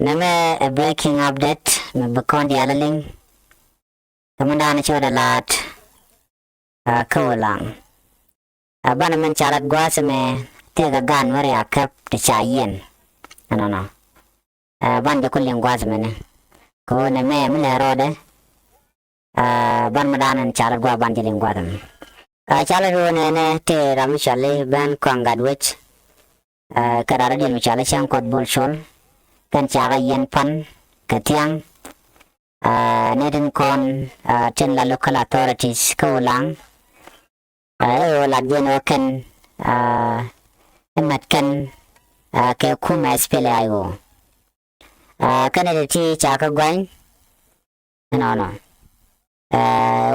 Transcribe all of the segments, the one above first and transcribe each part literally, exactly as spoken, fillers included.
Nɛmɛ ɛ breaking update mi bi kɔn diaal liŋ. Kɛ mi da̱a̱n cɔɔdɛ la̱a̱t, ɛ, kä Ulaŋ. Ɛ, banɛ min ca lat gua̱a̱th ɛmɛ tëëkɛ gaat mi ri a käp ti ca yiɛn. Ɛnɔnɔ. Ɛ, banɛ jɛ ku liŋ gua̱a̱th ɛmɛni. Kɛ ɣöö nɛmɛ mi lɛ rɔɔdɛ. Ɛ, banɛ mi da̱a̱n ca lat gua̱a̱th banɛ jɛ liŋ gua̱a̱th ɛmɛ. Ɛ, ca lat ɣöö nɛnɛ tëë ram mi cɔal i̱ Ben Kɔaŋ Gatwec. Ɛ, kɛ rɔɔdiɛn mi cɔal i̱ Cäŋ Kuɔth Bol Cuɔl. Kɛn ca kɛ yiɛn pan kɛ thia̱a̱ŋ. Ɛ, ni tin kɔn, ɛ, tin la local authorities kä Ulaŋ. Ɛ, ɛ ɣöö lat jɛn ɣöö kɛn, ɛ, i̱ mät kɛn, ɛ, kɛ kumɛ S P L A I O. Ɛ, kɛn ɛ ti ti ca kä gua̱ny. Ɛnɔnɔ. Ɛ,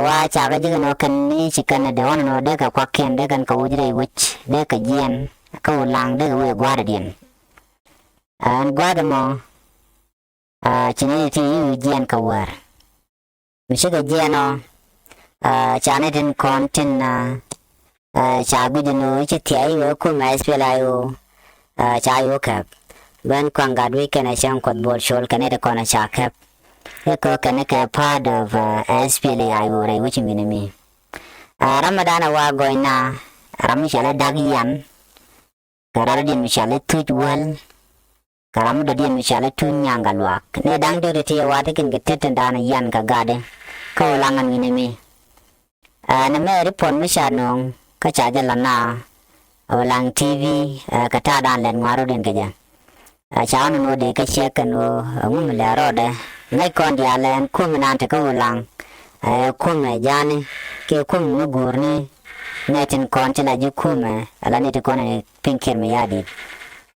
wa ca kɛ ji̱ kɛn ɣöö kɛn ni ci kɛn ɛ dee ɣɔn ɛnɔ dee kɛ kuakiɛn dee kɛn kɛ wuc rɛy wec dee kɛ jiɛn kä Ulaŋ dee kɛ wee gua̱a̱r diɛn. Ɛn gua̱a̱r ɛmɔ, ɛ, ci ni ti i̱ wi̱i̱ jiɛn kɛ wäär. Mi cikɛ jiɛn ɔ, ɛ, ca ni tin kɔn tin, ɛ, ɛ, ca guic ɛn ɣöö ci thia̱a̱c i̱ wee kumɛ S P L A I O, ɛ, ca yo̱o̱ kɛp. Ben Kɔaŋ Gatwec kɛnɛ Cäŋ Kuɔth Bol Cuɔl kɛn ni ti kɔn ɛ ca kɛp. I̱ kɛ kɛn ni kɛ part of, ɛ, S P L A I O rɛy wec mi ni mi. Ɛ, ram mi da̱a̱n ɛ wa gɔ̱nyna, ram mi cɔal i̱ Dak Yan. Kɛ rɔɔdiɛn mi cɔal i̱ Thuc Wäl. Kɛ ram mi dɔ̱diɛn mi cɔal i̱ Tuny Nyaŋ Gatluak. Ni da̱ŋ dee ri ti wa ti kɛn kɛ tet tin da̱a̱n yan kɛ gatdi. Kä Ulaŋ ɛn wi̱ni mi. Ɛ, nɛmɛ report mi ca nööŋ kä ca jɛ la na Ulaŋ T V, ɛ, kɛ ta̱a̱ da̱a̱n lɛt ŋuan rɔɔdiɛn kɛ jɛ. Ɛ, ca ɣän nɔ dee kä ciek kɛn ɣöö ɛŋu mi lɛ rɔɔdɛ. Ŋäc kɔn diaal ɛn kum inan te kä Ulaŋ. Ɛ, kum ɛ ja̱a̱ni kiɛ kum mi guurni. Ŋäc tin kɔn ti la ji̱ kum ɛ ala ni ti kɔn ɛ piŋ Kiir Mayardit.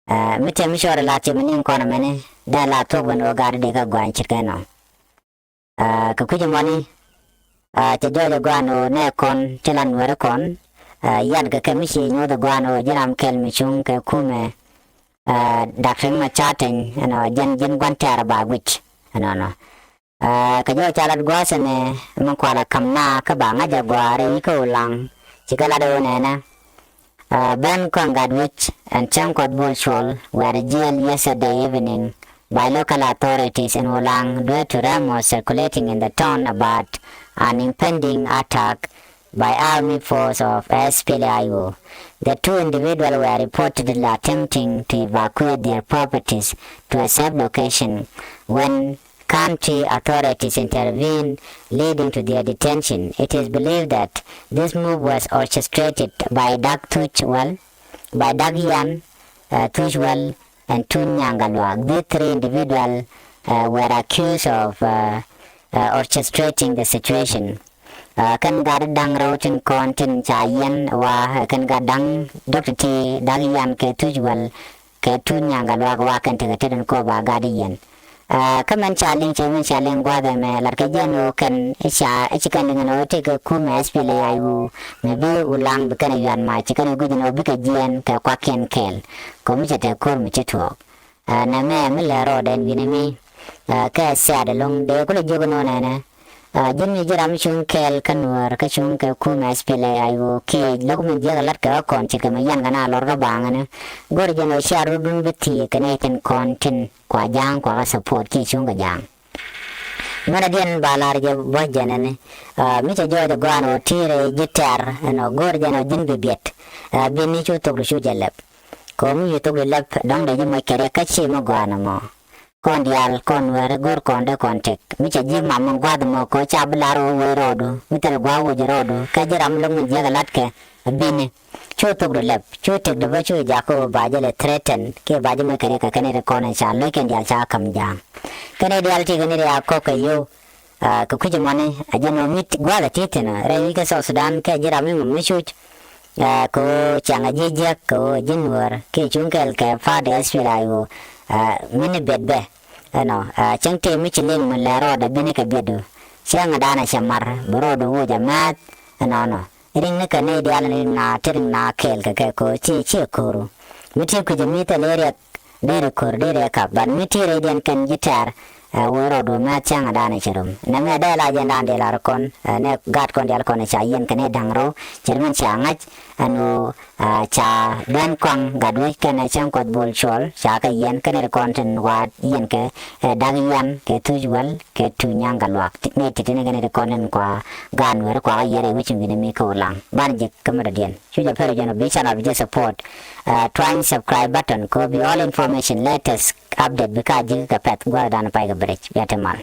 Ɛ, mi tɛm mi cɔɔdɛ la tɛm ni kɔn ɛmɛni dee la thok bɛn ɣöö gat dee kä gua̱a̱ny ce̱tkɛ nɔ. Ɛ, kɛ kui̱c ɛmɔni, ɛ, cɛ jɔɔc ɛ gua̱a̱n ɣöö nɛ kɔn ti la nuɛri kɔn, ɛ, yan kɛ kɛ mi ci nyuɔth ɛ gua̱a̱n ɣöö ji̱ ram kɛl mi cuŋ kɛ kumɛ, ɛ, Dak Riek Machar Teny ɛnɔ jɛn ji̱n gua̱n tɛɛr ɛ ba guic ɛnɔnɔ. Ɛ, kɛ jɔɔc ca lat gua̱a̱th ɛmɛ mi kualɛ ka̱m na kä ba ŋa̱c ɛ gua̱a̱r i̱ kä Ulaŋ. Cikɛ lat ɣöö nɛnɛ, ɛ, Ben Kɔaŋ Gatwec and Cäŋ Kuɔth Bol Cuɔl were jailed yesterday evening by local authorities in Ulaŋ due to rumors circulating in the town about an impending attack by army force of S P L A I O. The two individuals were reportedly attempting to evacuate their properties to a safe location when county authorities intervened, leading to their detention. It is believed that this move was orchestrated by Dak Thuc Wäl, by Dak Yan, uh, Thuc Wäl, and Tuny Nyaŋ Gatluak. These three individuals, uh, were accused of, uh, uh, orchestrating the situation. Uh, kɛn gat da̱ŋ rɛw tin kɔn tin ca yiɛn wa, uh, kɛn gat da̱ŋ dɔk ti ti Dak Yan kɛ Thuc Wäl kɛ Tuny Nyaŋ Gatluak wa kɛn tekɛ tetdɛn kɔ ba gat i̱ yiɛn. Ɛ, kä mɛn ca liŋ cɛ mɛn ca liŋ gua̱a̱th ɛmɛ lat kɛ jɛn ɣöö kɛn i̱ ca i̱ ci kɛn liŋ ɛn ɣöö tekɛ kumɛ S P L A I O mi bi Ulaŋ bi kɛn ɛ yuan mac ci kɛn ɛ guic ɛn ɣöö bikɛ jiɛɛn kɛ kuakiɛn kɛɛl. Kɛ mi cɛ tɛ ko̱r mi ci tuɔɔk. Ɛ, nɛmɛ mi lɛ rɔɔdɛ ɛn wi̱nɛ mi, ɛ, kɛ sɛɛt ɛlɔ̱ŋ dee kulɛ jiök ɛn ɣöö nɛnɛ. Ɛ, ji̱n mi ji̱ ram cuŋ kɛɛl kä Nuäär kä cuŋ kɛ kumɛ S P L A I O kiɛ lo̱k mi jiäk ɛ la̱t kɛ ɣä kɔn ce̱tkɛ mi yian kɛ na lɔr kä baŋäni. Go̱r jɛn ɣöö cia rutdun bi thiëëk kɛ nɛy tin kɔn tin kua ja̱a̱ŋ kua kɛ support kiɛ cuŋ kɛ ja̱a̱ŋ. Mɛn a diɛn ba lar jɛ buɔ̱c jɛn ɛni, ɛ, mi cɛ jɔɔc ɛ gɔaan ɣöö ti̱i̱rɛ ji̱ tɛ̈r ɛnɔ go̱r jɛn ɣöö ji̱n bi biɛt. Ɛ, bi ni cu thok di cu jɛ lɛp. Kɛ ɣöö mi wi̱i̱ thok di lɛp dɔ̱ŋ dee ji̱ moc kɛ riɛk kä ci mi gɔaan ɛmɔ. Kɔn diaal kɔn wɛɛri go̱r kɔn dee kɔn tëk mi cɛ ji̱ mam mi gua̱th mɔ kɛ ɣöö ca bi lar ɣöö wee rɔɔdu mi thil gua̱a̱k wec rɔɔdu kɛ ji̱ ram lo̱k mi jiäk ɛ la̱tkɛ. Bini cu thok di lɛp cu tëk di bä cu jakä ɣöö ba jɛ lɛ threaten kiɛ ba jɛ moc kɛ ri kɛ kɛn ri kɔn in ca lo̱ckɛn diaal ca ka̱m ja̱a̱ŋ. Kɛn ri diaal ti kɛn ri a kɔk kɛ yio̱w. Aa, kɛ kui̱c ɛmɔni a jɛn ɣöö mi gua̱a̱th a ti thi̱n rɛy wi̱c kä South Sudan kɛ ji̱ ram mi mum mi cuc. Aa, kɛ ɣöö ciaŋ a ji̱ jiäk kɛ ɣöö ji̱ Nuäär kiɛ cuŋ kɛɛl kɛ party S P L A I O. Aa, mi ni bet bɛ ɛnɔ, aa, cäŋ tëë mi ci liŋ mi lɛ rɔɔdɛ bini kɛ biɛtdu. Ciaŋ a da̱a̱n a cɛ mar bi rɔɔdɛ woc a mɛ̈th ɛnɔnɔ. Riŋ ni kɛ nɛy diaal riŋ na ti riŋ na kɛɛl kɛ kɛ kɛ ɣöö ci ci ko̱ru. Mi ti kui̱c mi thil i̱ riɛk deri ko̱r deri kap, but mi ti rɛydiɛn kɛn ji̱ tɛ̈r. Ɛ, wee rɔɔdu mɛ thia̱ŋ dan i̱ ci rum nɛ mɛ dee la jɛn dan dee lar kɔn, ɛ, nɛ gat kɔn dial kɔn i̱ ca yiɛn kɛn i̱ da̱ŋ rɔw ci rum in ca ŋa̱c. ɛn ɣöö ca Dɛn Kɔaŋ Gatwec kɛnɛ Cäŋ Kuɔth Bol Cuɔl ca kɛ yiɛn kɛnɛ ti kɔn tin wa yiɛn kɛ ɛ Dak Yian kɛ Thuc Wäl kɛ Tu Nyaŋ Gatluak. Nɛ ti tin kɛnɛ ti kɔn tin kua gaat Nuɛr kua kɛ yiɛn rɛ wi̱c wi̱n mi kɛ wä laŋ. Banɛ jɛ kä mi dɔ̱diɛn cu jɛ pɛr jɛn ɔ bi channel bi jɛ support. Tuany subscribe button kɛ bi all information, latest update bi ka ji̱ kɛ pɛth gua̱rɛ dan pay kɛ bridge. Bia te mal.